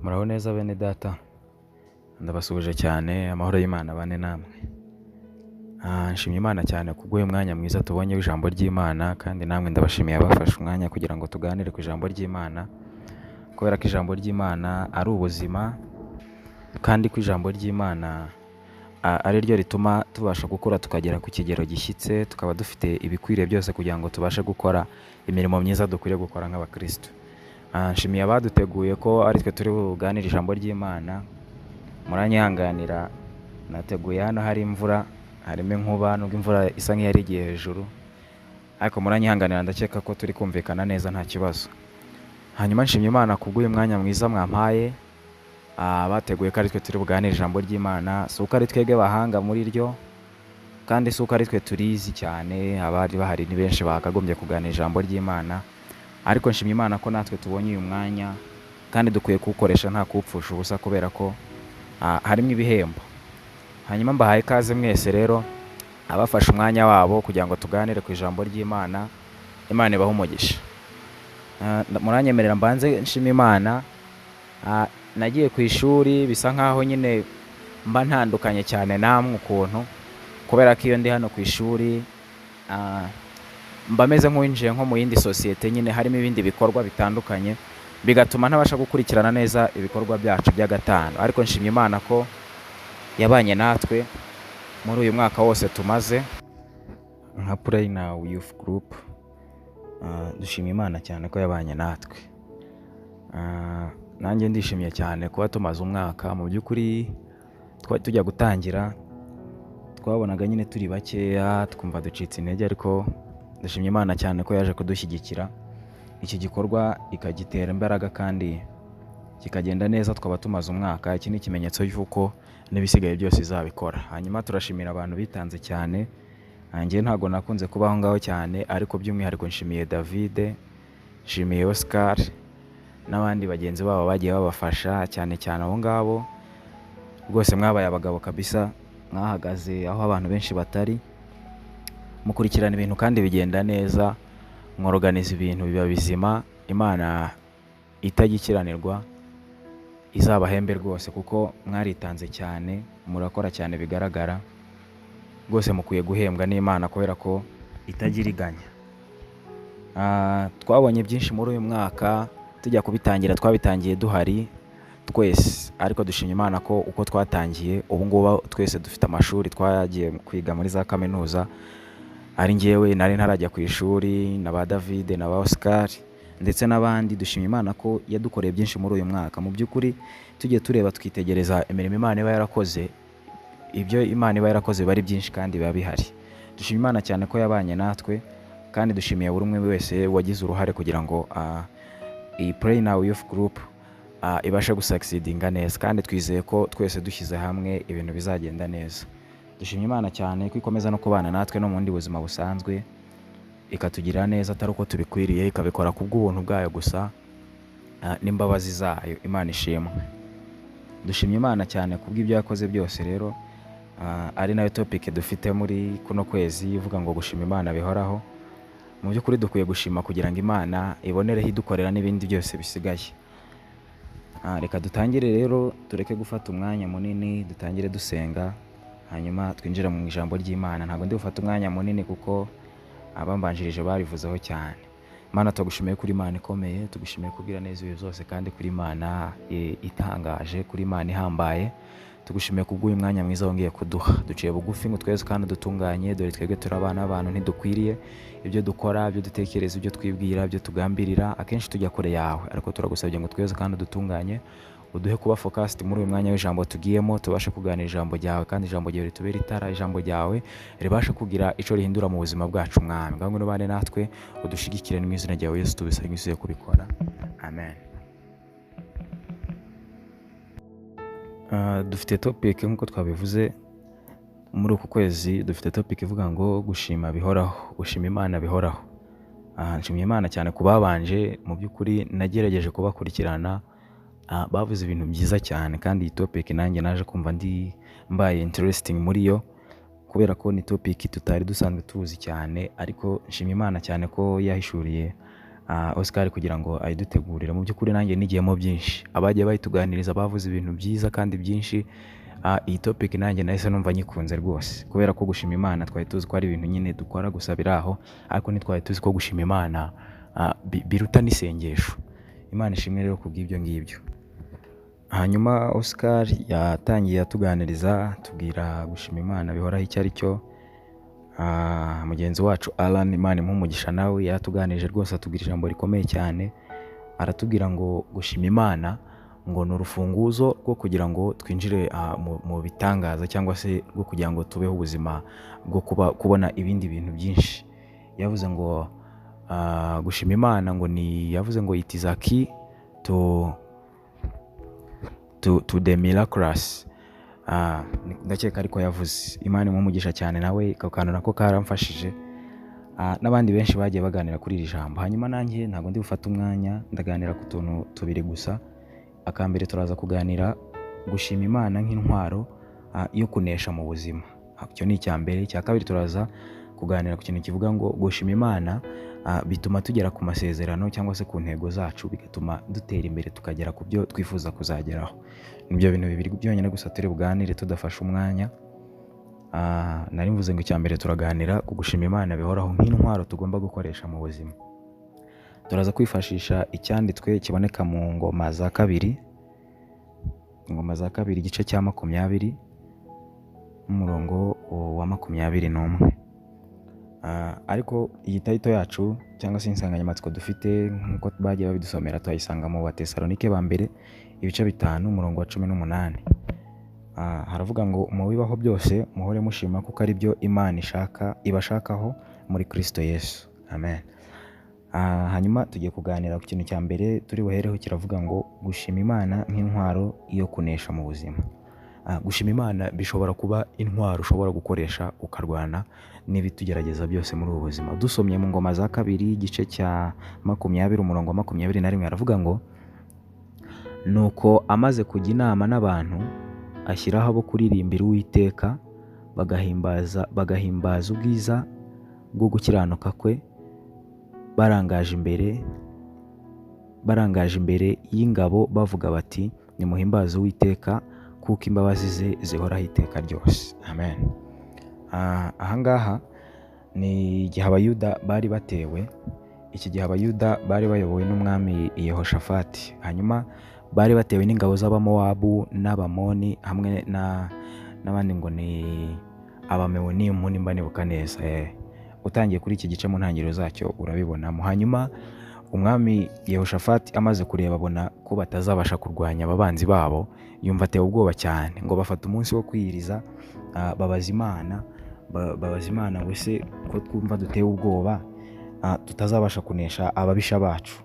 Muraho neza bene data, ndabasuhuje cyane, amahoro y'Imana abane namwe. Nshimye Imana cyane kubw'uyu mwanya mwiza tubonye w'ijambo ry'Imana, kandi namwe ndabashimiye abafashe umwanya kugira ngo tuganire ku ijambo ry'Imana, kubera ko ijambo ry'Imana ari ubuzima, kandi ko ijambo ry'Imana ari ryo rituma tubasha gukura tukagera ku kigero gishyitse, tukaba dufite ibikwiriye byose kugira ngo tubashe gukora imirimo myiza dukwiriye gukora nk'abakristo. Nshimiye abaduteguye ko ari twe turi buganire ijambo ry'Imana. Muranyihanganira, nateguye hano hari imvura, harimo inkuba, nubwo imvura isa nk'iyari igiye hejuru, ariko muranyihanganira, ndakeka ko turi kumvikana neza, nta kibazo. Hanyuma nshimye Imana kubw'uyu mwanya mwiza mwampaye, bateguye ko ari twe turi buganire ijambo ry'Imana. Si uko ari twebwe bahanga muri ryo, kandi si uko ari twe turizi cyane, abari bahari ni benshi bakagombye kuganira ijambo ry'Imana, ariko nshimye Imana ko natwe tubonye uyu mwanya, kandi dukwiye kuwukoresha nta kuwupfusha ubusa, kubera ko harimo ibihembo. Hanyuma mbahaye ikaze mwese rero abafashe umwanya wabo kugira ngo tuganire ku ijambo ry'Imana. Imana ibahe umugisha. Muranyemerera mbanze nshima Imana. Nagiye ku ishuri bisa nkaho nyine mba ntandukanye cyane namwe ukuntu, kubera ko iyo ndi hano ku ishuri mba meze nk'uwinjiye nko mu yindi sosiyete nyine, harimo ibindi bikorwa bitandukanye, bigatuma ntabasha gukurikirana neza ibikorwa byacu by'agatano. Ariko nshimye Imana ko yabanye natwe muri uyu mwaka wose tumaze nka Pray Now Youth Group. Dushima Imana cyane ko yabanye natwe. Nanjye ndishimye cyane kuba tumaze umwaka. Mu by'ukuri tujya gutangira twabonaga nyine turi bakeya, twumva ducitse intege, ariko ndashimye Imana cyane ko yaje kudushyigikira, iki gikorwa ikagitera imbaraga kandi kikagenda neza, twaba tumaze umwaka. Iki ni ikimenyetso y'uko n'ibisigaye byose izabikora. Hanyuma turashimira abantu bitanze cyane. Njye ntabwo nakunze kuba aho ngaho cyane, ariko by'umwihariko nshimiye David, nshimiye Oscar n'abandi bagenzi babo bagiye babafasha cyane cyane. Abo ngabo rwose mwabaye abagabo kabisa, mwahagaze aho abantu benshi batari, mukurikirana ibintu kandi bigenda neza, mworoganiza ibintu biba bizima. Imana itagikiranirwa izabahembe rwose, kuko mwaritanze cyane, murakora cyane bigaragara. Rwose mukwiye guhembwa n'Imana kubera ko itagira iganya. Twabonye byinshi muri uyu mwaka. Tujya kubitangira twabitangiye duhari twese, ariko dushima Imana ko uko twatangiye ubu ngubu twese dufite amashuri, twagiye kwiga muri za kaminuza. Ari njyewe nari ntarajya ku ishuri, na ba David na ba Oscar ndetse n'abandi. Dushima Imana ko yadukoreye byinshi muri uyu mwaka. Mu by'ukuri tujye tureba, tukitegereza imirimo Imana iba yarakoze, ibyo Imana iba yarakoze biba ari byinshi kandi biba bihari. Dushima Imana cyane ko yabanye natwe, kandi dushimiye buri umwe wese wagize uruhare kugira ngo iyi Pray Now Youth Group ibashe gusucceedinga neza, kandi twizeye ko twese dushyize hamwe ibintu bizagenda neza. Dushimye Imana cyane ko ikomeza no kubana natwe no mu bundi buzima busanzwe, ikatugirira neza atari uko tubikwiriye, ikabikora ku bw'ubuntu bwayo gusa n'imbabazi zayo. Imana ishimwe. Dushimye Imana cyane kubw'ibyo yakoze byose rero, ari nayo topic dufite muri kuno kwezi ivuga ngo gushima Imana bihoraho. Mu by'ukuri dukwiye gushima kugira ngo Imana ibonereho idukorera n'ibindi byose bisigaye. Reka dutangire rero, tureke gufata umwanya munini, dutangire dusenga, hanyuma twinjire mu ijambo ry'Imana. Ntabwo ndi bufate umwanya munini kuko abambanjirije barivuzeho cyane. Mana, tugushimiye kuri Imana ikomeye, tugushimiye kubwira neza ibihe byose, kandi kuri Imana itangaje, kuri Imana ihambaye. Tugushimiye kubw'uyu mwanya mwiza wongeye kuduha. Duciye bugufi ngo tweze kandi dutunganye. Dore twebwe turi abana b'abantu, ntidukwiriye ibyo dukora, ibyo dutekereza, ibyo twibwira, ibyo tugambirira. Akenshi tujya kure yawe, ariko turagusabye ngo tweze kandi dutunganye, uduhe kuba focused muri uyu mwanya w'ijambo tugiyemo, tubashe kuganira ijambo ryawe, kandi ijambo ryawe ritubere itara, ijambo ryawe ribashe kugira icyo rihindura mu buzima bwacu. Mwami, ngaho ngwino ubane natwe, udushigikire. Mu izina ryawe Yesu tubisabye usiye kubikora, amen. Dufite topic nk'uko twabivuze muri uku kwezi, dufite topic ivuga ngo gushima bihoraho, gushima Imana bihoraho. Nshimye Imana cyane ku babanje. Mu by'ukuri nagerageje kubakurikirana, bavuze ibintu byiza cyane, kandi iyi topic nanjye naje kumva ndi mbaye interesting muri yo, kubera ko ni topic tutari dusanzwe tuzi cyane. Ariko nshimye Imana cyane ko yahishuriye Oscar kugira ngo ayidutegurire. Mu by'ukuri nanjye nigiyemo byinshi, abagiye bayituganiriza bavuze ibintu byiza kandi byinshi. Iyi topic nanjye nahise numva nyikunze rwose, kubera ko gushima Imana twari tuzi ko ari ibintu nyine dukora gusa biri aho, ariko ntitwari tuzi ko gushima Imana biruta n'isengesho. Imana ishimwe rero kubw'ibyo ngibyo. Hanyuma Oscar yatangiye atuganiriza, atubwira gushima Imana bihoraho icyo ari cyo. Mugenzi wacu Alan, Imana imuhe umugisha, nawe yaratuganirije rwose, atubwira ijambo rikomeye cyane, aratubwira ngo gushima Imana ngo ni urufunguzo rwo kugira ngo twinjire mu bitangaza, cyangwa se rwo kugira ngo tubeho ubuzima bwo kubona ibindi bintu byinshi. Yavuze ngo gushima Imana ngo ni, yavuze ngo it is a key to the miraculous. Ndakeka ariko yavuze. Imana imuhe umugisha cyane nawe, ako kantu nako karamfashije. N'abandi benshi bagiye baganira kuri iri jambo. Hanyuma nanjye ntabwo ndi bufate umwanya, ndaganira ku tuntu tubiri gusa. Akambere turaza kuganira gushima Imana nk'intwaro yo kunesha mu buzima. Icyo ni icya mbere. Icya kabiri turaza kuganira ku kintu kivuga ngo gushima Imana bituma tugera ku masezerano cyangwa se ku ntego zacu, bigatuma dutera imbere tukagera ku byo twifuza kuzageraho. Nibyo bintu bibiri byonyine gusa turi buganire tudafashe umwanya. Nari mvuze ngo icya mbere turaganira ku gushima Imana bihoraho nk'intwaro tugomba gukoresha mu buzima. Turaza kwifashisha icyanditswe kiboneka mu Ngoma za Kabiri, Ingoma za Kabiri igice cya 20 n'umurongo wa 21. Ariko iyi title yacu cyangwa se insanganyamatsiko dufite nk'uko bagiye babidusomera tuyisanga mu Batesalonike ba mbere ibice 5 umurongo wa 18. Haravuga ngo mu bibaho byose muhore mushima kuko ari byo Imana ishaka ibashakaho muri Kristo Yesu. Amen. Hanyuma tugiye kuganira ku kintu cya mbere turi buhereho, kiravuga ngo gushima Imana nk'intwaro yo kunesha mu buzima. Gushima Imana bishobora kuba intwaro ushobora gukoresha ukarwana n'ibitugerageza byose muri ubu buzima. Dusomye mu Ngoma za Kabiri igice cya 20 umurongo wa 21, haravuga ngo nuko amaze kujya inama n'abantu ashyiraho abo kuririmbira Uwiteka, bagahimbaza ubwiza bwo gukiranuka kwe, barangaje imbere y'ingabo bavuga bati nimuhimbaze Uwiteka kuko imbabazi ze zihoraho iteka ryose. Amen. Ahangaha ni igihe Abayuda bari batewe. Iki gihe Abayuda bari bayobowe n'umwami Yehoshafati. Hanyuma bari batewe n'ingabo z'Abamowabu n'Abamoni hamwe n'abandi ngo ni Abamewonimu nimba nibuka neza. Utangiye kuri iki gice mu ntangiriro zacyo urabibonamo. Hanyuma umwami Yehoshafati amaze kureba abona ko batazabasha kurwanya ababanzi babo, yumva atewe ubwoba cyane, ngo bafata umunsi wo kwiyiriza, babaza Imana, babaza Imana ngo ese ko twumva dutewe ubwoba, tutazabasha kunesha ababisha bacu.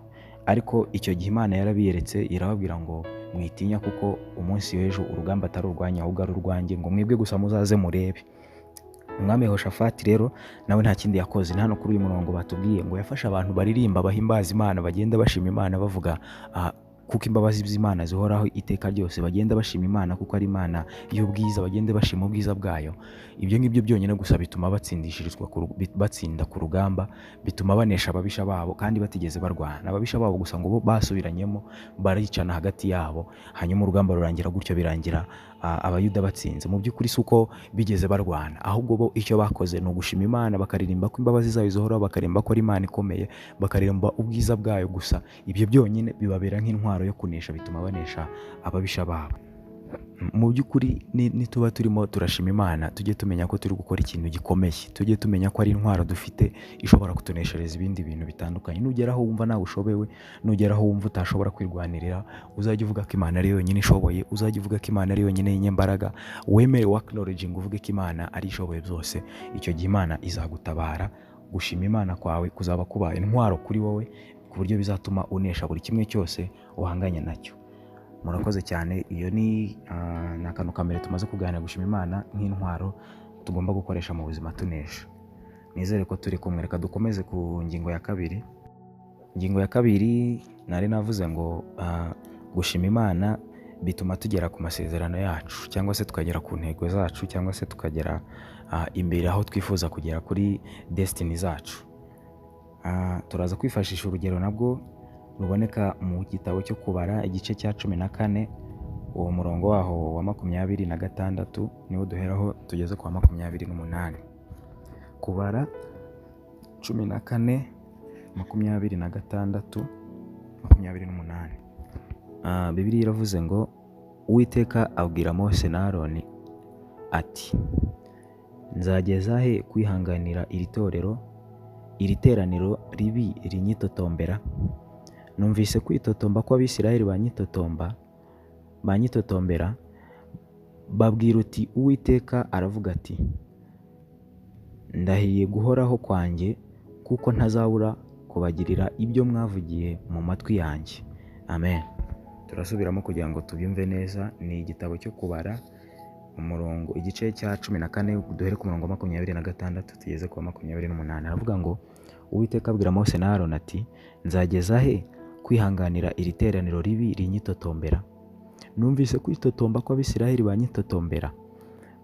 Ariko icyo gihe Imana yarabiyeretse irababwira ngo mwitinya kuko umunsi w'ejo urugamba atari urwanyu ahubwo ari urwanjye, ngo mwebwe gusa muzaze murebe. Umwami Yehoshafati rero nawe nta kindi yakoze. Hano kuri uyu murongo batubwiye ngo yafashe abantu baririmba bahimbaza Imana, bagenda bashima Imana bavuga kuko imbabazi z'Imana zihoraho iteka ryose, bagenda bashima Imana kuko ari Imana y'ubwiza, bagenda bashima ubwiza bwayo. Ibyo ngibyo byonyine gusa bituma batsindishirizwa batsinda ku rugamba, bituma banesha ababisha babo kandi batigeze barwana. Ababisha babo gusa ngo bo basubiranyemo baricana hagati yabo, hanyuma urugamba rurangira gutyo, birangira Abayuda batsinze. Mu by'ukuri si uko bigeze barwana, ahubwo bo icyo bakoze ni ugushima Imana, bakaririmba ko imbabazi zayo zihoraho, bakaririmba ko ari Imana ikomeye, bakaririmba ubwiza bwayo gusa. Ibyo byonyine bibabera nk'intwaro yo kunesha, bituma banesha ababisha babo. Mu by'ukuri nituba turimo turashima Imana, tujye tumenya ko turi gukora ikintu gikomeye, tujye tumenya ko ari intwaro dufite ishobora kutuneshereza ibindi bintu bitandukanye. Nugera aho wumva nawe ushobewe, nugera aho wumva utashobora kwirwanirira, uzajye uvuga ko Imana ari yonyine ishoboye, uzajye uvuga ko Imana ari yonyine y'inyembaraga, wemere acknowledging, uvuge ko Imana ari ishoboye byose. Icyo gihe Imana izagutabara. Gushima Imana kwawe kuzaba kuba intwaro kuri wowe, ku buryo bizatuma unesha buri kimwe cyose uhanganye nacyo. Murakoze cyane. Iyo ni akantu ka mbere tumaze kuganira, gushima Imana nk'intwaro tugomba gukoresha mu buzima tunesha. Nizere ko turi kumwe. Reka dukomeze ku ngingo ya kabiri. Ingingo ya kabiri nari navuze ngo gushima Imana bituma tugera ku masezerano yacu, cyangwa se tukagera ku ntego zacu, cyangwa se tukagera imbere aho twifuza kugera kuri destiny zacu. Turaza kwifashisha urugero nabwo ruboneka mu gitabo cyo Kubara, igice cya 14, uwo murongo waho wa 26 niwo duheraho tugeze kwa 28. Kubara 14, 26, 28. Bibiliya iravuze ngo Uwiteka abwira Mose na Aroni ati: nzageza he kwihanganira iri torero, iri teraniro ribi rinyitotombera? Numvise kwitotomba kw'Abisirayeli banyitotombera, babwira uti Uwiteka aravuga ati: ndahiye guhoraho kwanjye kuko ntazabura kubagirira ibyo mwavugiye mu matwi yanjye. Amen. Turasubiramo kugira ngo tubyumve neza. Ni igitabo cyo Kubara, umurongo igice cya 14, duhere ku murongo wa 26 tugeze ku wa 28. Aravuga ngo Uwiteka abwira Mose na Aroni ati: nzageza he kwihanganira iri teraniro ribi rinyitotombera? Numvise kwitotomba kw'Abisirayeli banyitotombera,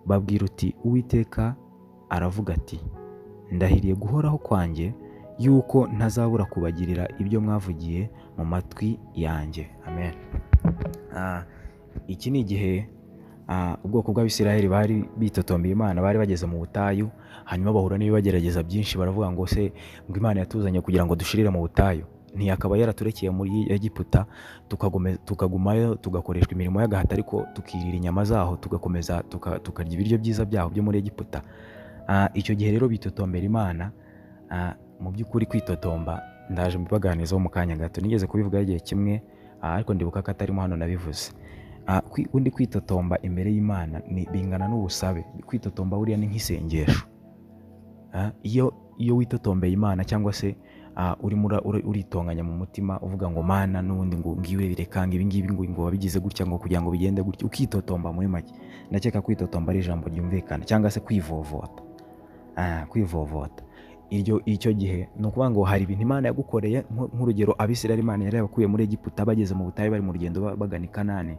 babwira uti Uwiteka aravuga ati: ndahiriye guhoraho kwanjye yuko ntazabura kubagirira ibyo mwavugiye mu matwi yanjye. Amen. Iki ni igihe ubwoko bw'Abisirayeli bari bitotombeye Imana, bari bageze mu butayu, hanyuma bahura n'ibibagerageza byinshi, baravuga ngo se ngo Imana yatuzanye kugira ngo dushirire mu butayu, ntiyakaba yaraturekeye muri Egiputa tukagumayo tugakoreshwa imirimo y'agahato, ariko tukirira inyama zaho, tugakomeza tukarya ibiryo byiza byaho byo muri Egiputa. Icyo gihe rero bitotombera Imana. Mu by'ukuri kwitotomba ndaje mbibaganizaho mu kanya gato, nigeze kubivuga igihe kimwe, ariko ndibuka ko atarimo hano nabivuze. Undi kwitotomba imbere y'Imana bingana n'ubusabe. Kwitotomba buriya ni nk'isengesho. Iyo witotombeye Imana cyangwa se urimo uritonganya mu mutima uvuga ngo Mana n'ubundi ngo ngiwe bireka, ngo ibi ngibi ngo wabigize gutya, ngo kugira ngo bigende gutya, ukitotomba muri make. Ndakeka kwitotomba ari ijambo ryumvikana, cyangwa se kwivovota. Kwivovota icyo gihe ni ukuvuga ngo hari ibintu Imana yagukoreye. Nk'urugero Abisirayeli Imana yari yabakuye muri Egiputa, bageze mu butayu bari mu rugendo bagana i Kanani,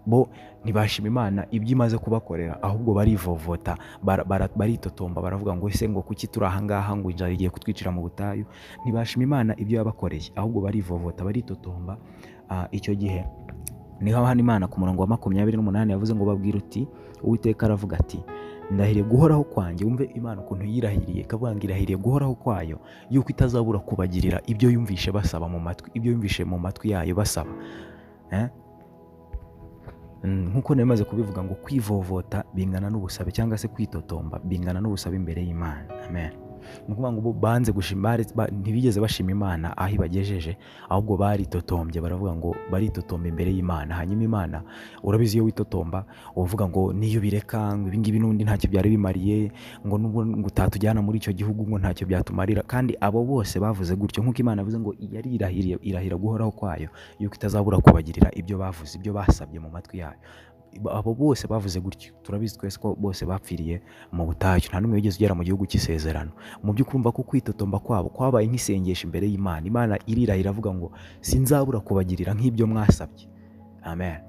bo ntibashima Imana ibyo imaze kubakorera, ahubwo barivovota, baritotomba, baravuga ngo ese ngo kuki turi aha ngaha, ngo inzara igiye kutwicira mu butayu. Ntibashima Imana ibyo yabakoreye, ahubwo barivovota, baritotomba. Icyo gihe niho hano Imana ku murongo wa 28 yavuze ngo babwira uti Uwiteka aravuga ati: ndahiriye guhoraho kwanjye. Wumve Imana ukuntu yirahiriye, ikavuga ngo irahiriye guhoraho kwayo yuko itazabura kubagirira ibyo yumvishe basaba mu matwi, ibyo yumvishe mu matwi yayo basaba. Nkuko nari maze kubivuga ngo kwivovota bingana n'ubusabe, cyangwa se kwitotomba bingana n'ubusabe imbere y'Imana. Amen. Ni ukuvuga ngo bo banze gushima, ntibigeze bashima Imana aho ibagejeje, ahubwo baritotombye, baravuga ngo baritotomba imbere y'Imana. Hanyuma Imana, urabizi iyo witotomba uvuga ngo niyo bireka, ngo ibi ngibi n'ubundi ntacyo byari bimariye, ngo nubwo ngo utatujyana muri icyo gihugu ngo ntacyo byatumarira. Kandi abo bose bavuze gutyo, nk'uko Imana yavuze ngo yari irahiriye, irahira guhoraho kwayo yuko itazabura kubagirira ibyo bavuze, ibyo basabye mu matwi yayo. Abo bose bavuze gutyo, turabizi twese ko bose bapfiriye mu butayu, nta n'umwe wigeze ugera mu gihugu cy'isezerano. Mu by'ukuri urumva ko kwitotomba kwabo kwabaye nk'isengesho imbere y'Imana. Imana irirahira iravuga ngo sinzabura kubagirira nk'ibyo mwasabye. Amen.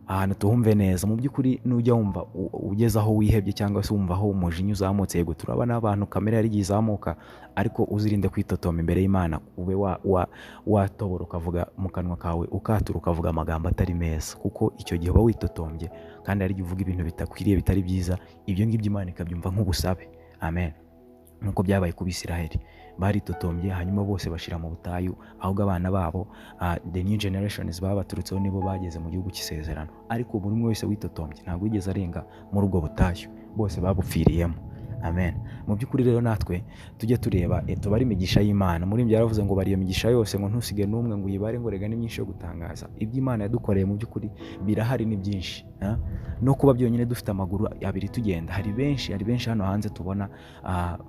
Ahantu tuhumve neza. Mu by'ukuri nujya wumva ugeze aho wihebye cyangwa se wumva aho umujinya uzamutse, yego turabona abantu kamere yari igiye izamuka, ariko uzirinde kwitotomba imbere y'Imana, ube watobora ukavuga mu kanwa kawe, ukatura ukavuga amagambo atari meza, kuko icyo gihe uba witotombye, kandi hari igihe uvuga ibintu bitakwiriye, bitari byiza, ibyo ngibyo Imana ikabyumva nk'ubusabe. Amen. Nk'uko byabaye ku Bisirayeli, baritotombye hanyuma bose bashira mu butayu, ahubwo abana babo, the new generations babaturutseho nibo bageze mu gihugu cy'isezerano. Ariko buri umwe wese witotombye ntabwo wigeze arenga muri ubwo butayu, bose babupfiriyemo. Amen. Mu by'ukuri rero natwe tujye tureba, tubare imigisha y'Imana. Muri ibyo yaravuze ngo bari iyo migisha yose, ngo ntusige n'umwe ngo uyibare, ngo rega ni myinshi yo gutangaza. Ibyo Imana yadukoreye mu by'ukuri birahari, ni byinshi. No kuba byonyine dufite amaguru abiri tugenda, hari benshi hano hanze tubona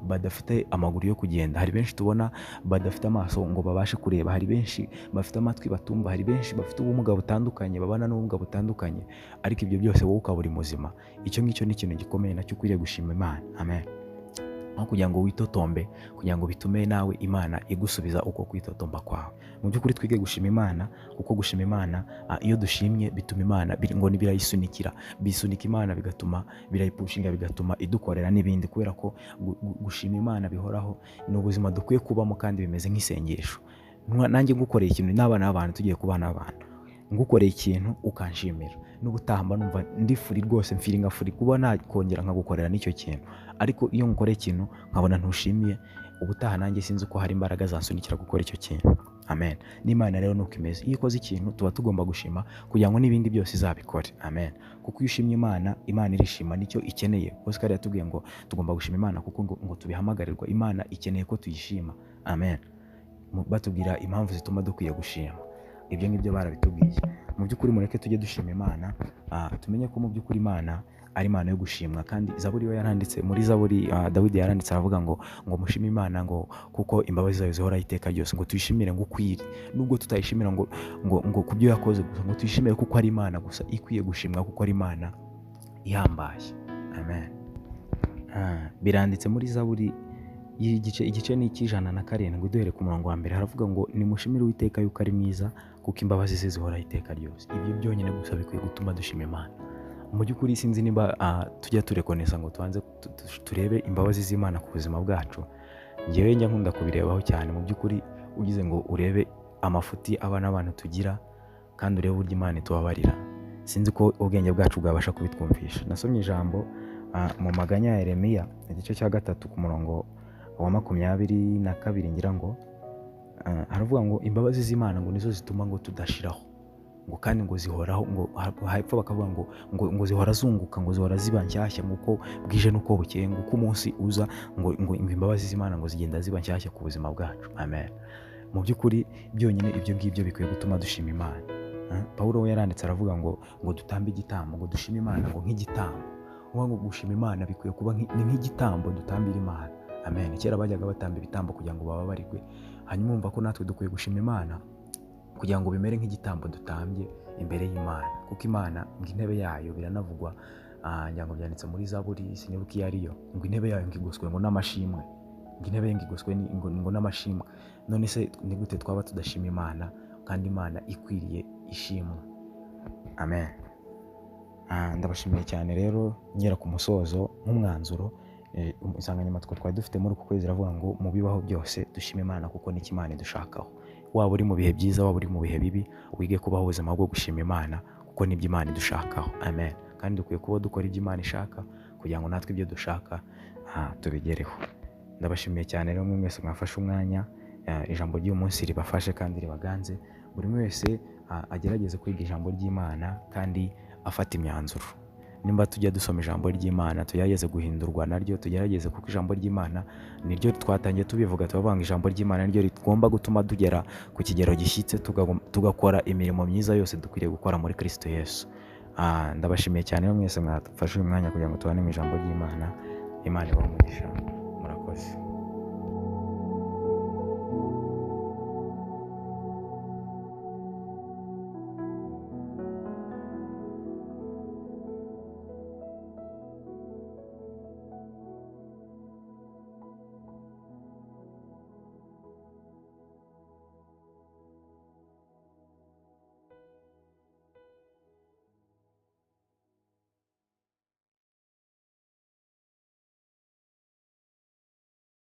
badafite amaguru yo kugenda, hari benshi tubona badafite amaso ngo babashe kureba, hari benshi bafite amatwi batumva, hari benshi bafite ubumuga butandukanye, babana n'ubumuga butandukanye, ariko ibyo byose wowe ukaba uri muzima. Icyo ngicyo ni ikintu gikomeye nacyo ukwiriye gushima Imana. Amen. Aho kugira ngo witotombe, kugira ngo bitume nawe Imana igusubiza uko kwitotomba kwawe. Mu by'ukuri twige gushima Imana, kuko gushima Imana, iyo dushimye bituma Imana ngo birayisunikira, bisunika Imana, bigatuma birayipushinga, bigatuma idukorera n'ibindi, kubera ko gushima Imana bihoraho ni ubuzima dukwiye kubamo kandi bimeze nk'isengesho. Nanjye ngukoreye ikintu, n'abana b'abantu tugiye kubana n'abantu, ngukoreye ikintu ukanshimira, n'ubutaha mba numva ndi free rwose, mfeelinga free kuba nakongera nkagukorera n'icyo kintu. Ariko iyo ngukoreye ikintu nkabona ntushimiye, ubutaha nanjye sinzi uko hari imbaraga zansunikira gukora icyo kintu. Amen. N'Imana rero nuko imeze, iyo ikoze ikintu tuba tugomba gushima kugira ngo n'ibindi byose izabikore. Amen. Kuko iyo ushimye Imana, Imana irishima, nicyo ikeneye. Oscar yatubwiye ngo tugomba gushima Imana kuko ngo tubihamagarirwa. Imana ikeneye ko tuyishima. Amen. Batubwira impamvu zituma dukwiye gushima, ibyo ngibyo barabitubwiye. Mu by'ukuri mureke tujye dushima Imana, tumenye ko mu by'ukuri Imana ari Imana yo gushimwa. Kandi Zaburi we yaranditse, muri Zaburi, Dawidi yaranditse aravuga ngo mushime Imana ngo kuko imbabazi zayo zihoraho iteka ryose, ngo tuyishimire ngo ukwire, nubwo tutayishimira ngo kubyo yakoze gusa, ngo tuyishimire kuko ari Imana gusa ikwiye gushimwa, kuko ari Imana ihambaye. Amen. Biranditse muri Zaburi igice ni 107, duhere ku murongo wa mbere, haravuga ngo nimushimire Uwiteka yuko ari mwiza, kuko imbabazi ze zihoraho iteka ryose. Ibyo byonyine gusa bikwiye gutuma dushima Imana. Mu by'ukuri sinzi niba tujya turekonesa ngo tubanze turebe imbabazi z'Imana ku buzima bwacu. Njyewe njya nkunda kubirebaho cyane. Mu by'ukuri ugize ngo urebe amafuti abana n'abantu tugira, kandi urebe uburyo Imana itubabarira, sinzi ko ubwenge bwacu bwabasha kubitwumvisha. Nasomye ijambo mu maganya ya Yeremiya igice cya 3 ku murongo wa 22, ngira ngo haravuga ngo imbabazi z'Imana ngo nizo zituma ngo tudashiraho, ngo kandi ngo zihoraho, ngo hepfo bakavuga ngo zihora zunguka, ngo zihora ziba nshyashya, ngo uko bwije n'uko bukeye, ngo uko umunsi uza, ngo imbabazi z'Imana ngo zigenda ziba nshyashya ku buzima bwacu. Amen. Mu by'ukuri byonyine ibyo ngibyo bikwiye gutuma dushima Imana. Pawulo we yaranditse aravuga ngo dutambe igitambo, ngo dushime Imana ngo nk'igitambo. Uvuga ngo gushima Imana bikwiye kuba ni nk'igitambo dutambira Imana. Amen. Kera bajyaga batamba ibitambo kugira ngo bababarirwe, hanyuma umva ko natwe dukwiye gushima Imana kugira ngo bimere nk'igitambo dutambye imbere y'Imana, kuko Imana ngo intebe yayo biranavugwa, ngira ngo byanditse muri Zaburi, sinibuka iyo ariyo, ngo intebe yayo ngigoswe ngo n'amashimwe, ngo intebe ye ngigoswe ngo n'amashimwe. None se ni gute twaba tudashima Imana kandi Imana ikwiriye ishimwe? Amen. Ndabashimiye cyane rero, ngera ku musozo nk'umwanzuro, insanganyamatsiko twari dufite muri uku kwezi iravuga ngo mu bibaho byose dushime Imana kuko nicyo Imana idushakaho. Waba uri mu bihe byiza, waba uri mu bihe bibi, wige kubaho ubuzima bwo gushima Imana kuko nibyo Imana idushakaho. Amen. Kandi dukwiye kuba dukora ibyo Imana ishaka kugira ngo natwe ibyo dushaka tubigereho. Ndabashimiye cyane rero mwe mwese mwafashe umwanya, ijambo ry'uyu munsi ribafashe kandi ribaganze. Buri wese agerageze kwiga ijambo ry'Imana kandi afata imyanzuro. Nimba tujya dusoma ijambo ry'Imana tugerageze guhindurwa naryo, tugerageze, kuko ijambo ry'Imana niryo twatangiye tubivuga, tubavuga ngo ijambo ry'Imana niryo rigomba gutuma tugera ku kigero gishyitse, tugakora imirimo myiza yose dukwiriye gukora muri Kristo Yesu. Ndabashimiye cyane rero mwese mwafashe uyu mwanya kugira ngo tubane mu ijambo ry'Imana. Imana ibahe umugisha. Murakoze.